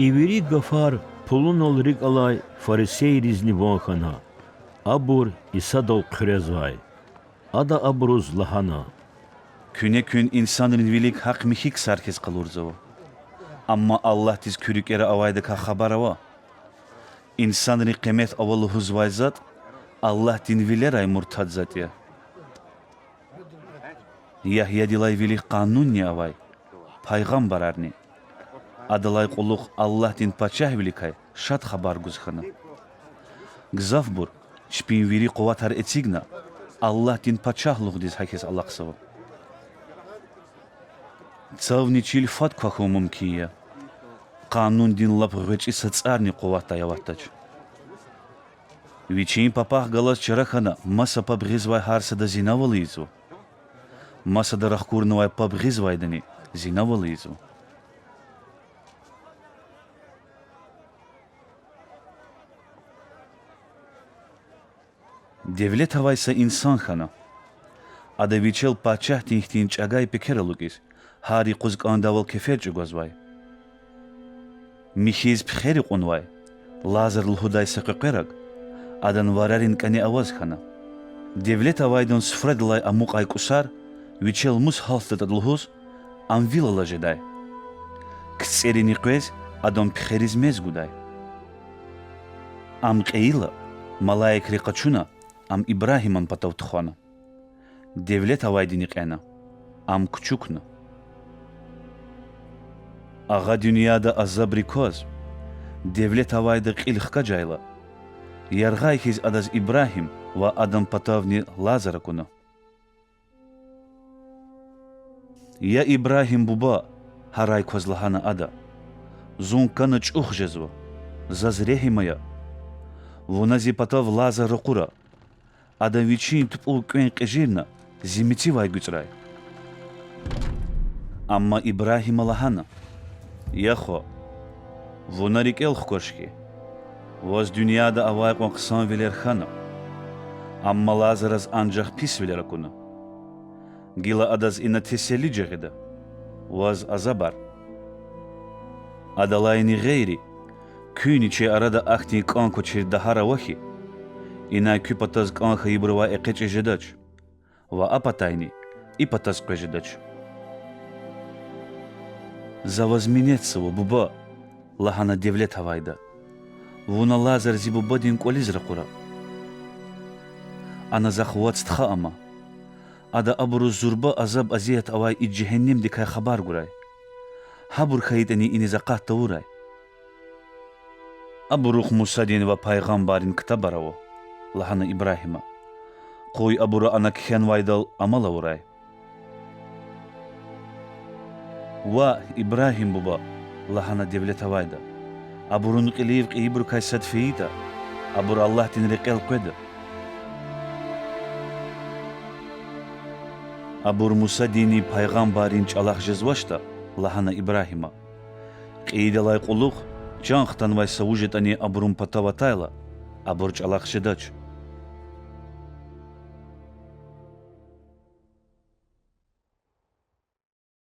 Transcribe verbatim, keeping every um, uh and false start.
И вири гафар пулунал рикӀ алай фарисейризни ван хьана, абур Исадал хъуьрезвай. Ада абуруз лагьана: Куьне куьн инсанрин вилик гьахъ-михьи ксар хьиз къалурзава. Амма Аллагьдиз куь рикӀера авайдакай хабар ава. Инсанри къимет ава лугьузвай затӀ Аллагьдин вилерай муртад затӀ я. Ягьядилай вилик къанунни авай, пайгъамбарарни. Адалай кьулухъ Аллагьдин пачагьвиликай шад хабар гуз хьана. Гзафбур, чпин вири къуватар эцигна, Аллагьдин пачагьлугъдиз гьахьиз алахъзава. Цавни чил фад квахьун мумкин я, къанундин лап гъвечӀи са цӀарни къуватдай аватдач. Вичин папахъ галаз чара хьана маса паб гъизвай гьар сада зинавал ийизва. Масада рахкурнавай паб гъизвайдани зинавал ийизва. Девлет авай са инсан хьана. Ада вичел пачагьдин хьтин чӀагай пекер алукӀиз, гьар юкъуз кӀандайвал кефер чӀугвазвай. Михьиз пхери кьунвай, Лазар лугьудай са къекъвераг, адан варарин кӀане аваз хьана. Девлет авайдан суфрадилай амукьай кӀусар вичел мус гьалтдатӀа лугьуз, ам вил ала жедай. КцӀерини къвез, адан пхериз мез гудай. Ам кьейила, малаикри къачуна, ам Ибрагьиман патав тухвана. Девлет авайдини кьена, ам кучукна. Агъа дуьньяда азабри кваз, девлет авайда кьил хкажайла, яргъай хьиз адаз Ибрагьим ва адан патавни Лазар акуна. Я Ибрагьим буба, гьарай кваз лагьана ада, зун кана чӀух жезва, заз регьим ая. Вуна зи патав Лазар ракъура, ада вичин тупӀул кӀвен кьежирна, зи мецивай гуьцӀрай. Амма Ибрагьима лагьана: Я хва, вуна рикӀел хкваш хьи, ваз дуьньяда авай кьван хъсанвилер хьана, амма Лазараз анжах писвилер акуна. Гила адаз ина теселли жагъида, ваз азабар. Адалайни гъейри, куьнни чи арада ахьтин кӀан квачир дагьар ава хьи, инай куь патаз кӀан хьайибурувай экъечӀиз жедач ва а патайни и патаз къвез жедач. За ваз минетзава, буба, лагьана девлет авайда, вуна Лазар зи бубадин кӀвализ ракъура. Ана захъ вад стха ама. Ада абуруз зурба азаб-азият авай и жегьеннемдикай хабар гурай. Гьабур хьайитӀани иниз акъат тавурай. Абурухъ Мусадин ва пайгъамбаррин ктабар ава, лагьана Ибрагьима. Къуй абуру ана кхьенвайдал амал авурай. Ваъ, Ибрагьим буба, лагьана девлет авайда, абурун кьилив кьейибурукай сад фейитӀа, абур Аллагьдин рекьел къведа. Абур Мусадинни пайгъамбаррин чӀалахъ жезвачтӀа, лагьана Ибрагьима, кьейидалай кьулухъ чан хтанвай са вуж ятӀани абурун патав атайла, абур чӀалахъ жедач.